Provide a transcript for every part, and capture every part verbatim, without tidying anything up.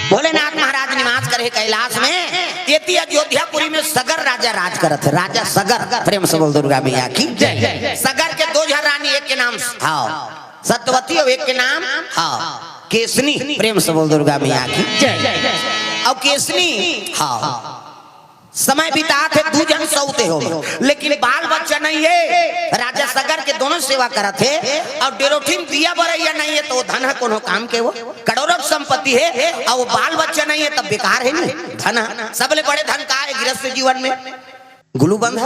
भोलेनाथ महाराज निवास करे कैलाश में, एती अयोध्यापुरी में सगर राजा राज करत हे। राजा सगर, प्रेम से बोल दुर्गा मैया की जय। सगर के दो झन रानी, एक के नाम, हाँ, सत्यवती, अउ एक के नाम, हाँ, केसनी। प्रेम से बोल दुर्गा मैया की जय। अउ केसनी, हाँ, समय बितात हे, दू झन सउत हे ओमा, लेकिन बाल बच्चा नइ हे। राजा सगर के दोनों सेवा करत हे, अउ डेरोठी म दिया बरइया नइ हे, त ओ धन ह कोनो काम के? ओ करोड़ों के संपत्ति हे, अउ बाल बच्चा नइ हे, त बेकार हे नी धन ह। सबले बड़े धन का हे गृहस्थ जीवन में? गुलूबंद ह,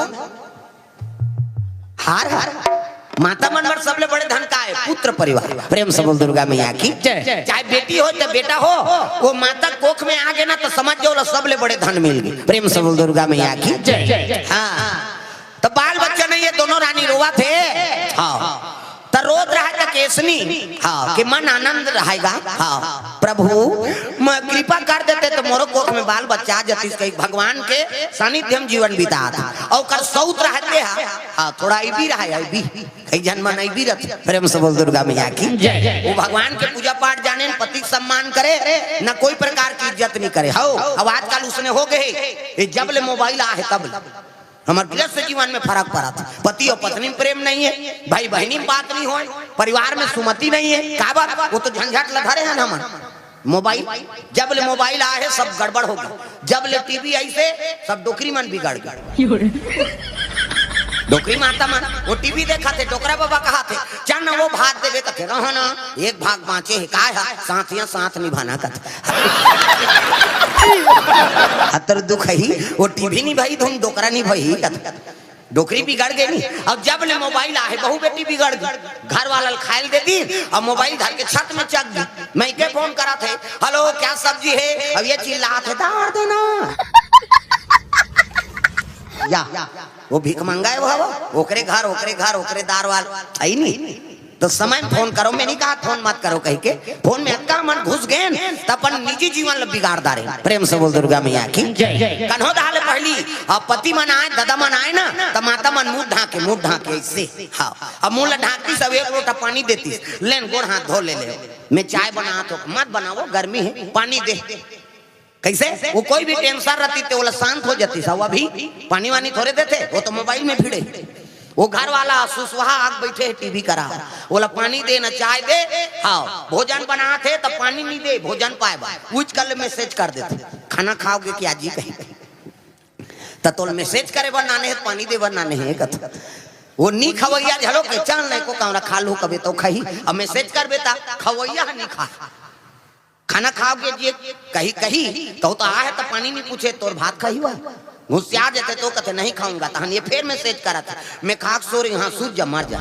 हार ह। माता मन बर सबले बड़े धन का हे? पुत्र परिवार। प्रेम से बोल दुर्गा मैया की जय। चाहे बेटी हो, चाहे बेटा हो, ओ माता कोख में आ गे ना, त समझ जाव, ओला सबले बड़े धन मिल गे। प्रेम से बोल दुर्गा मैया की जय। हाँ, त बाल बच्चा नइ हे, दोनों रानी रोवत हे। हाँ, त रोत रहय त केसनी, हाँ, के मन आनंद रहेगा। हाँ, प्रभु, मैं कृपा कर देते त मोरो कोख में बाल बच्चा आ जतिस, कहि भगवान के सानिध्य म जीवन बितात। अउ ओकर सउत रहय ते ह, हाँ, थोड़ा अइबी रहय, अइबी। कई झन मन अइबी रथे। प्रेम से बोल दुर्गा मैया की जय। ओ भगवान के पूजा पाठ जाने, न पति के सम्मान करे, न कोई प्रकार के इज्जत नइ करे। हव, अब आजकल उसने हो गे हे, ये जब ले मोबाइल आहे तब ले। हमर गृहस्थ जीवन में फरक परत हे। पति अउ पत्नी में प्रेम नइ हे, भाई बहिनी में बात नइ होय, परिवार में सुमति नइ हे। काबर? ओ तो झंझट ल धरे हन हमन। मोबाइल, जब ले मोबाइल आहे, सब गड़बड़ हो गे। जब ले टीवी आइसे, सब डोकरी मन बिगड़ गे। डोकरी माता मन, ओ टीवी देखत हे, डोकरा बाबा कहत हे, "चल ना, ओ भाग देबे," कथे, "रहो ना, एक भाग बाँचे हे, काय ह? साथ या साथ निभाना," कथे। अतर दुख ही, ओ टीवी निभाही धुन, डोकरा निभाही, कथे। डोकरी बिगड़ गे नी। अब जब ले मोबाइल आहे, बहू बेटी बिगड़ गे। घर वाला ल खाय ल दे दिस, अब मोबाइल धर के छत में चघ गे। मइके फोन करत हे, "हेलो, क्या सब्जी है?" अब ये चिल्लात हे, "दार देना।" या, ओ भिखमंगा हे, ओ हव, ओकरे घर, ओकरे घर, ओकरे दार वाला, हे नी? त समय म फोन करो, मैं नइ कहत फोन मत करो कहिके। फोन में अतका मन घुस गेन, त अपन निजी जीवन ल बिगाड़ डारे। प्रेम से बोल दुर्गा मैया की जय। कन्हो दहा ले पहिली, अब पति मन आय, ददा मन आय ना, त माता मन मुँह ढाँके, मुँह ढाँके अइसे। हाँ, अब मुँह ल ढाँकतिस, अब एक लोटा पानी देतिस, "लेन, गोड़ हाथ धो ले, ले, मैं चाय बनात हों।" "मत बनाव, गर्मी हे, पानी दे।" कइसे? ओ कोई भी टेंशन रहतिस त ओला शांत हो जातिस। अउ अभी पानी वानी थोरे देथे, ओ तो मोबाइल में भिड़े। ओ घर वाला सुसुहा आग बइठे हे, टीवी करा, ओला पानी दे ना, चाय दे। हाँ, भोजन बनात हे त पानी नइ दे, भोजन पाय बर उच कर ले मैसेज कर देथे, "खाना खाओगे क्या जी?" कहिके। त तोला मैसेज करे बर नाने हे, पानी दे बर नाने हे कथे। ओ नी खवइया झलो के, "चल ना, एको कमरा खा लूँ कबे तो खाही।" अब मैसेज करबे त खवइया ह नी खा। "खाना खाओगे जी?" कही, कही, कहूँ त आहे त पानी नइ पूछे, तोर भात खाही वा। गुस्सिया जथे त कथे, "नहीं खाऊंगा।" तहन ये फेर मैसेज करत हे, "मैं खा के सो रही हूँ, हाँ, सूत जा, मर जा।"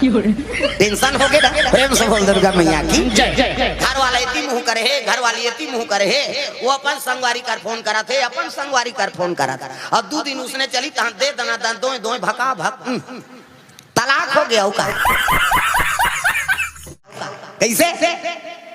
टेंशन हो गे ना। प्रेम से बोल दुर्गा मैया की जय। घर वाला एती मुँह करे हे, घर वाली एती मुँह करे हे, ओ अपन संगवारी कर फोन करत हे, अपन संगवारी कर फोन करत हे। अब दू दिन उसने चली, तहन दे दना दन, दोय दोय भका भक, उम। तलाक हो गे अउ का? कइसे?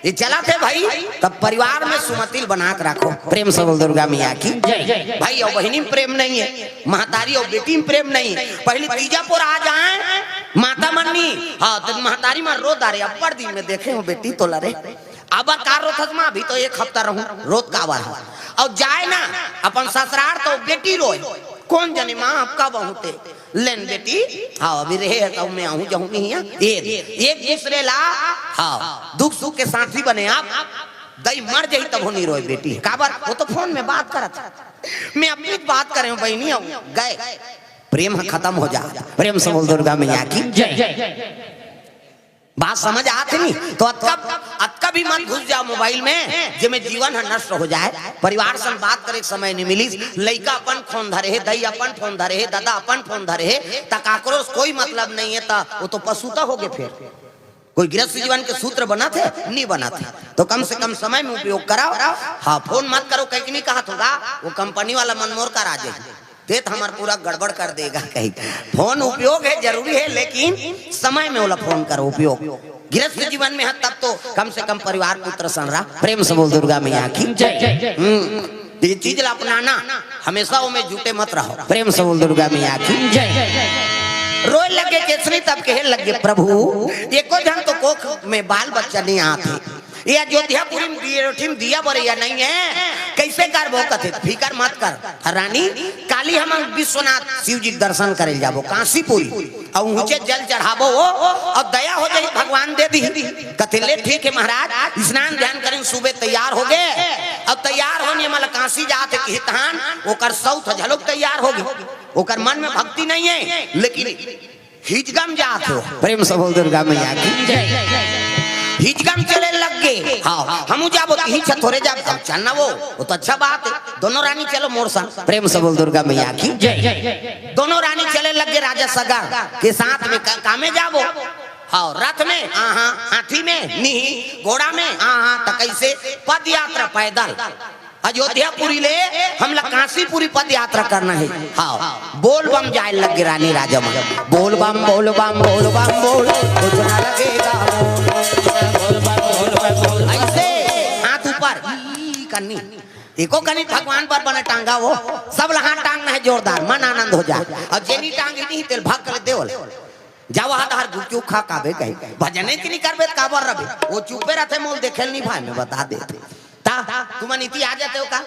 ये चलत हे भाई, त परिवार में सुमति ल बना के राखो। प्रेम से बोल दुर्गा मैया की जय। भाई अउ बहिनी में प्रेम नइ हे, महतारी अउ बेटी में प्रेम नइ हे। पहिली तीजा पोर आ जाय, माता मन नी, हाँ, त महतारी मन रो डारे, "अब्बड़ दिन में देखे हों बेटी तोला रे।" "अबर का रोथस माँ, अभी तो एक हफ्ता रहूँ।" "रोत काबर हस?" अउ जाय ना अपन ससुरार त बेटी रोय, "कोन जनी माँ, अब कब आहूँ ते?" "लेन बेटी, हाँ, अभी रहे हे, तब मैं आहूँ जाहूँ नहीं हे।" ये एक दूसरे ला, हाँ, दुख सुख के साथी बने आप। दई मर जाही तभो नइ रोय बेटी, काबर? ओ तो फोन में बात करत हे। मैं अपनी बात करे हों बहिनी, अउ गय। प्रेम ह खतम हो जा। प्रेम से बोल दुर्गा मैया की जय। बात समझ आत हे नी? त अतका, अतका भी मत घुस जाव मोबाइल में, जेमे जीवन ह नष्ट हो जाय। परिवार संग बात करे के समय नइ मिलिस, लइका अपन फोन धरे हे, दई अपन फोन धरे हे, ददा अपन फोन धरे हे, त काकरो से कोई मतलब नइ हे, त ओ तो पशुता हो गे फेर। कोई गृहस्थ जीवन के सूत्र बनत हे? नइ बनत हे। त कम से कम समय में उपयोग कराव। हाँ, फोन मत करो कहिके नइ कहत हों गा, ओ कंपनी वाला मन मोर करा जाही। ते त हमर पूरा गड़बड़ कर देगा कहिके। फोन उपयोग हे, जरूरी हे, लेकिन समय में ओला फोन करो, उपयोग। गृहस्थ जीवन में ह तब तो कम से कम परिवार पुत्र सन रहा। प्रेम से बोल दुर्गा मैया की जय। हम्म, ये चीज ला अपनाना, हमेशा ओमे जुटे मत रहो। प्रेम से बोल दुर्गा मैया की जय। रोय लगे केसनी तब कहे लगे, "प्रभु, एको झन तो कोख में बाल बच्चा नइ आत हे। ये अयोध्यापुरी में दिया, रोटी में दिया बरइया नइ हे।" कइसे करबो? कथे, फिकर मत कर रानी, काली हम विश्वनाथ शिव जी के दर्शन करे जाबो कांसीपुरी, अउ ऊंचे जल चढ़ाबो वो, अउ दया हो जाही, भगवान दे दिही। कथे, ले ठीक हे महाराज, स्नान ध्यान करेन, सुबह तैयार हो गे, अउ तैयार होने मला कांसी जात हे किहित हन, ओकर सौत घलोक तैयार हो गे, ओकर मन में भक्ति नहीं हे, लेकिन हिजगम जात हो। प्रेम से बोल दुर्गा मैया की। हिजगम चले लग गे। हाँ, हमू जाबो, त हिच थोरे जाब, अब चलना वो, वो तो अच्छा बात हे। दोनों रानी चलो मोर संग। प्रेम से बोल दुर्गा मैया की। दोनों रानी चले लग गे राजा सगर के साथ में, का-, कामे जाबो। हाँ, रथ में, हाँ, हाँ, हाथी में, नहीं, घोड़ा में, हाँ, हाँ, त कइसे? पद यात्रा पैदल। अयोध्यापुरी ले हमला कांसीपुरी पद यात्रा करना हे। हाँ, बोल बम जाए लग गे रानी राजा मन। बोल बम, बोल बम, बोल बम, बोल, कुछ ना लगेगा। अइसे हाथ ऊपर, ई कन्नी। एको कनी भगवान बर बने टांगा वो, सब ला हाथ टांगना हे जोरदार, मन आनंद हो जाए। अउ जेनी टांगी नहीं, तेला भाग कर देवल। जावा हाथ हर गुपचुप खा काबे कही। भजने के नहीं करबे त काबर रबे। वो चुपे रहते, मोल देखेल नहीं भाई, मैं बता देते। ता, तुमन इति आ जाते हो का?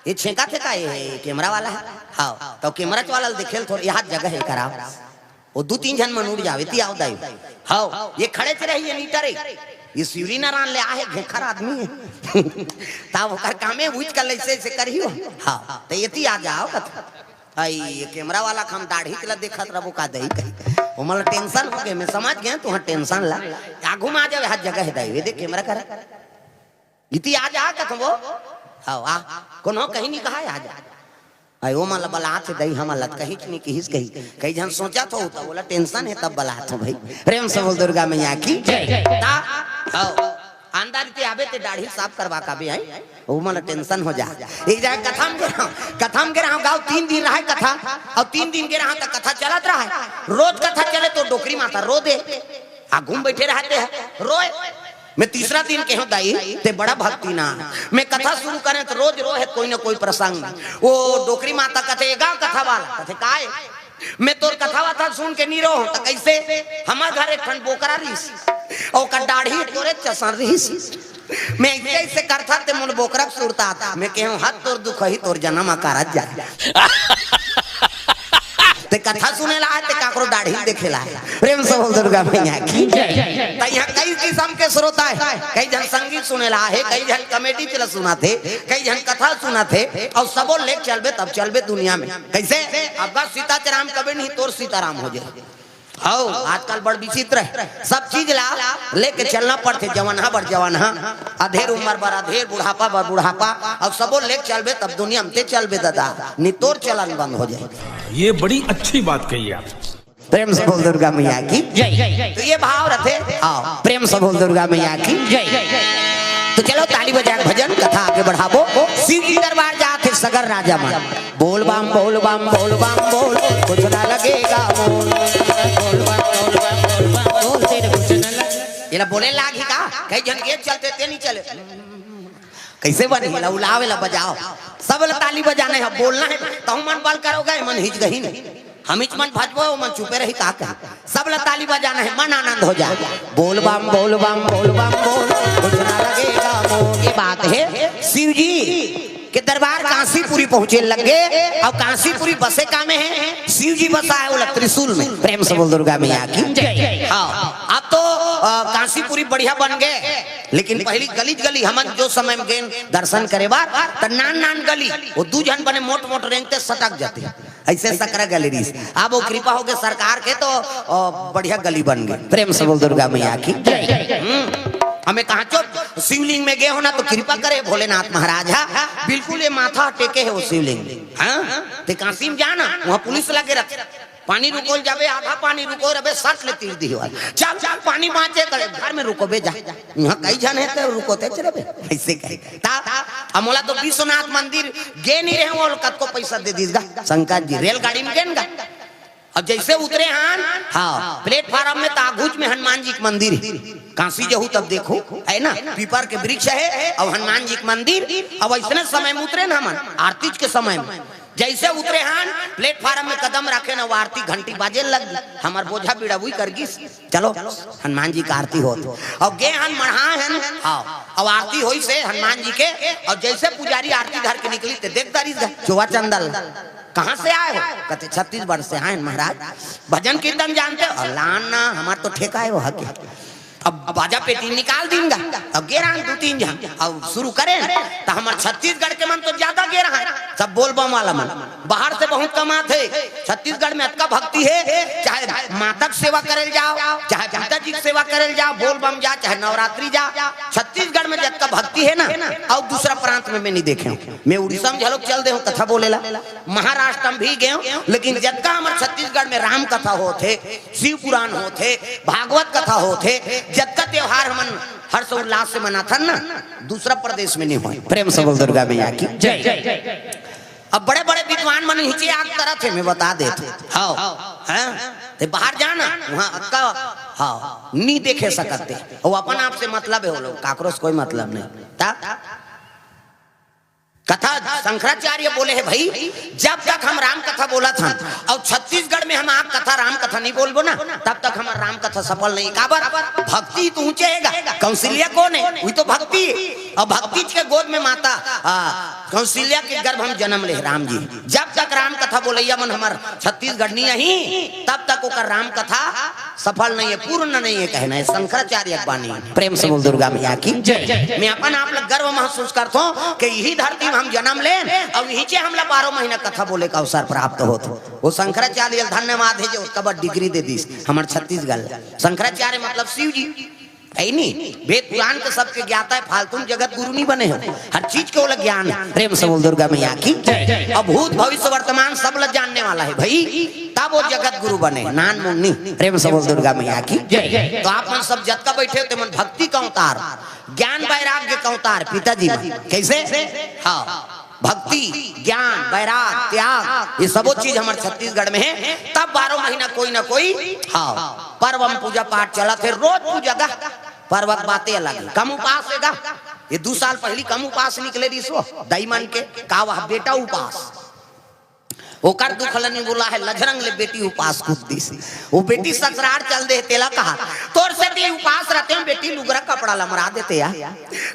ये छेंका थे का ये कैमरा वाला हे? हाँ, तो कैमरा वाला देखेल थोड़ा, यहाँ जगह हे कराओ। वो दू तीन झन मन उठ जावे, ती आओ दाई। हाँ, ये खड़े से रही, ये नीटर हे। ये शिवरी नारायण ले आहे, घेखर आदमी हे। ता ओकर कामे उठ कर ऐसे ऐसे करियो। हाँ, तो ये ती आ जाओ कथा। आई, ये कैमरा वाला के हम दाढ़ी के ला देखत रबो का दई कही। ओमन ला टेंशन हो गे, मैं समझ गे तुहर टेंशन ला। आगू में आ जावे, हर जगह हे दई, ये देख कैमरा करा। इति आ जा कथबो। हाँ, आ, कोनो कहीं नहीं कहा आ जा। आई, ओमन ला बलात हे दई, हमन ला कहीं नहीं किहिस कही। कई झन सोचत हो, त ओला टेंशन हे तब बलात हो भाई। प्रेम से बोल दुर्गा मैया की। ता, हाँ, अंदर इति आबे ते दाढ़ी साफ करवा काबे आई। ओमन ला टेंशन हो जा। एक जगह कथा में गे रहंव, कथा में गे रहंव, गाँव तीन दिन रहे कथा, अउ तीन दिन गे रहंव त कथा चलत रहे। रोज कथा चले तो डोकरी माता रो दे, आगू में बैठे रहते हैं, रोए। मैं तीसरा दिन केहेंव, दाई, ते बड़ा भक्ति ना। मैं कथा शुरू करें तो रोज रोए हे कोई ना कोई प्रसंग। वो डोकरी माता कथे, "ए गाँव कथा वाला," कथे, "काय?" मैं तोर कथा वथा सुन के नी रोहूं, त कइसे? हमर घर एक ठन बोकरा रहिस, ओकर दाढ़ी तोरे चसन रहिस। मैं अइसे अइसे करथा ते मोला बोकरा के सुरता आता। मैं केहेंव, "हद तोर दुख ही तोर जनम अकारत जाय।" ते कथा सुने ला आय, ते काकरो दाढ़ी देखे ला आय। प्रेम से बोल दुर्गा मैया की। त यहाँ कई किसम के श्रोता हे, कई झन संगीत सुने ला हे, कई झन कॉमेडी चला सुनाथे, कई झन कथा सुनाथे, अउ सबो लेके चलबे तब चलबे दुनिया में। कइसे? अब का सीता राम कबे नहीं, तोर सीताराम हो जाए। हव, आजकल बड़ विचित्र हे, सब चीज ला लेके चलना पड़थे, जवनहा बर जवनहा, अधेर उमर बर अधेर, बुढ़ापा बर बुढ़ापा, अउ सबो लेके चलबे तब दुनिया में ते चलबे दादा, नहीं तोर चलन बंद हो जाए। ये बड़ी अच्छी बात कही आप। प्रेम से बोल दुर्गा मैया की। तो ये भाव रथे। आओ, प्रेम से बोल दुर्गा मैया की। तो चलो ताली बजा के भजन कथा आगे बढ़ाबो। शिव जी दरबार जात हे सगर राजा मन। बोल बम, बोल बम, बोल बम, बोल, कुछ ना लगेगा मोल। बोल बम, बोल बम, बोल बम, बोल, तेरे कुछ ना लगे। एला बोले लागही का? कई झन के चलथे ते नहीं चले। कइसे बनही? एला उलावे ला बजाओ। सब ला ताली बजाना हे, बोलना हे, तहु मन बल करोगे, मन हिच गही नहीं। हमीच मन भजबो, मन चुपे रही, का कही? सब ला ताली बजाना हे, मन आनंद हो जाए। बोल बम, बोल बम, बोल बम, बोल, कुछ ना लगेगा मोल। ये बात हे, शिव जी के दरबार कांसीपुरी पहुंचे लग गे, अउ कांसीपुरी बसे का में हे, शिव जी बसा हे ओला त्रिशूल में। प्रेम से बोल दुर्गा मैया की। हाँ, अब तो, अ, कांसीपुरी बढ़िया बन गे, लेकिन पहली गलीज गली हमन जो समय में गेन दर्शन करे बर, त नान नान गली, वो दू झन बने मोट मोट रेंगते सटक जाते। अइसे सकरा गली रहिस। अब वो कृपा हो गे सरकार के तो, ओ, बढ़िया गली बन गे। प्रेम से बोल दुर्गा मैया की। हम्म। हमें कहा चो शिवलिंग में गे हो ना तो कृपा करे भोलेनाथ महाराज। हाँ, बिल्कुल ये माथा टेके हे वो शिवलिंग। हाँ, ते काशी में जाना, वहाँ पुलिस लगे रथे। पानी रुकोल जाबे, आधा पानी रुको रबे, सट ले तीर दिही वाला। चल, चल, पानी बाँचे करे, घर में रुकोबे जा। यहाँ कई झन हे ते रुकोते चलबे, अइसे कहे। ता, अब मोला तो विश्वनाथ मंदिर गे नहीं रहे, वो कतको पैसा दे दीस गा, शंकर जी, रेलगाड़ी में गेन गा। अब जइसे उतरे हन, हाँ, प्लेटफार्म में त आगूच में हनुमान जी के मंदिर हे, काशी जहू तब देखो, है ना, पीपर के वृक्ष हे, अउ हनुमान जी के मंदिर। अब अइसने समय में उतरे न हमन, आरतीच के समय में, जइसे उतरे हन, प्लेटफार्म में कदम राखे न, वो आरती घंटी बाजे लग, हमर बोझा बीड़ा उही कर गिस। चलो, हनुमान जी का आरती होत। अउ गे हन मढ़ा हन, हाँ, अउ आरती होइसे हनुमान जी के, अउ जइसे पुजारी आरती धर के निकलिस ते देख डारिस गा, चोवा चंदल, "कहाँ से आए हो?" कहते, "छत्तीसगढ़ से आए हैं महाराज।" "भजन कीर्तन जानते हो?" "अल्लाह ना, हमार तो ठेका हे वो हके।" अब बाजा पेटी निकाल दिन गा, अब गे रहन दू तीन झन, अब शुरू करेन, त हमर छत्तीसगढ़ के मन तो ज्यादा गे रहन, सब बोलबम वाला मन, बाहर से बहुत कम आथे। छत्तीसगढ़ में अतका भक्ति हे, चाहे माता के सेवा करे ल जाव, चाहे पिताजी के सेवा करे ल जाव, बोलबम जा, चाहे नवरात्रि जा, छत्तीसगढ़ में जतका भक्ति हे ना, अउ दूसरा प्रांत में मैं नइ देखे हँव। मैं उड़ीसा में घलोक चल दे हँव कथा बोले ला, महाराष्ट्र में भी गे हँव, लेकिन जतका हमर छत्तीसगढ़ में राम कथा होत हे, शिव पुराण होत हे, भागवत कथा होत हे, जतका त्योहार हमन हर्ष उल्लास से मनाथन ना, दूसरा प्रदेश में नइ होय। प्रेम से बोल दुर्गा मैया की जय। अब बड़े-बड़े विद्वान मन हिचे आग करत हे, मैं बता देत हँव। हाँ, हैं? ते बाहर जा ना, वहाँ अतका, हाँ, नइ देखे सकत हे। वो अपन आप से मतलब हे वो लोग, काकरो से कोई मतलब नहीं। ता? कथा शंकराचार्य बोले हे, भाई, जब तक हम राम कथा बोलत हन अउ छत्तीसगढ़ में हम आग कथा, राम कथा नइ बोलबो ना, तब तक हमर राम कथा सफल नहीं। काबर? भक्ति तो ऊंचे हे गा। कौशल्या कोन हे? उही तो भक्ति हे। अउ भक्ति के गोद में माता, आ, कौशल्या के गर्भ में जनम ले राम जी। जब तक राम कथा बोलइया मन हमर छत्तीसगढ़ नइ आही, तब तक ओकर राम कथा सफल नहीं हे, पूर्ण नहीं हे, कहना हे शंकराचार्य के बानी। प्रेम से बोल दुर्गा मैया की जय। मैं अपन आप ल गर्व महसूस करथों कि इही धरती में हम जनम लेन अउ इहीचे हमला बारह महीना कथा बोले का अवसर प्राप्त होत। वो शंकराचार्य ल धन्यवाद हे जो ओतका बड़ डिग्री दे दिस हमर छत्तीसगढ़ ल। शंकराचार्य मतलब शिव जी। हे नी, वेद पुराण के सबके ज्ञाता हे, फालतू में जगत गुरु नइ बने हो, हर चीज के ओला ज्ञान हे। प्रेम से बोल दुर्गा मैया की जय। अब भूत भविष्य वर्तमान सब ल जानने वाला हे भाई, तब वो जगत गुरु बने, नान मुन्नी। प्रेम से बोल दुर्गा मैया की जय। तो आप मन सब जतका बइठे हो, ते मन भक्ति का अवतार, ज्ञान वैराग्य का अवतार पिताजी मन। कइसे? हाँ, भक्ति, ज्ञान, वैराग, त्याग, ये सबो चीज हमर छत्तीसगढ़ में हे। तब बारह महीना कोई ना कोई, हाँ, पर्व में पूजा पाठ चलत हे, रोज पूजा गा। पर्व के बाते अलग हे। कम उपास हे गा, ये दू साल पहिली कम उपास निकले रिहिस वो दाई मन के, का वह बेटा उपास। ओकर दुख ल नइ बोला हे, लझरंग ले बेटी उपास कूद दिस। वो बेटी ससुरार चल दे, तेला कहा, "तोर सेती उपास रहते हो बेटी, लुगरा कपड़ा ल मरा देते या।"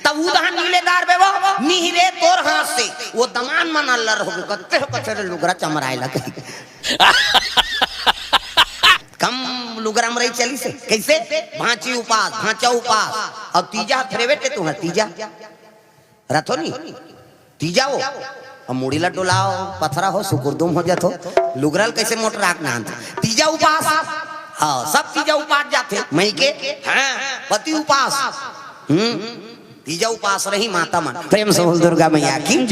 तब उदहा नीले दार बे वो, "निहिरे तोर हाथ से।" वो दमान मन अल्लर हो गे, "कत्ते हो कत्ते रे लुगरा चमराए लगे।" कम लुगरा मरई चलिस हे। कइसे? भांची उपास, भांचा उपास। अउ तीजा थरे बेटे तुंहर तीजा। रथो नी? तीजा हो। अउ मुड़ी ला डोलाव, पथरा हो, सुकुरदुम हो जाथो। लुगरा ल कइसे मोटराक नांद? तीजा उपास। हाँ, सब तीजा उपास जाथे। मइके? हाँ, पति उपास। हम्म। तीजा उपास रही माता मन। प्रेम से बोल दुर्गा मैया की।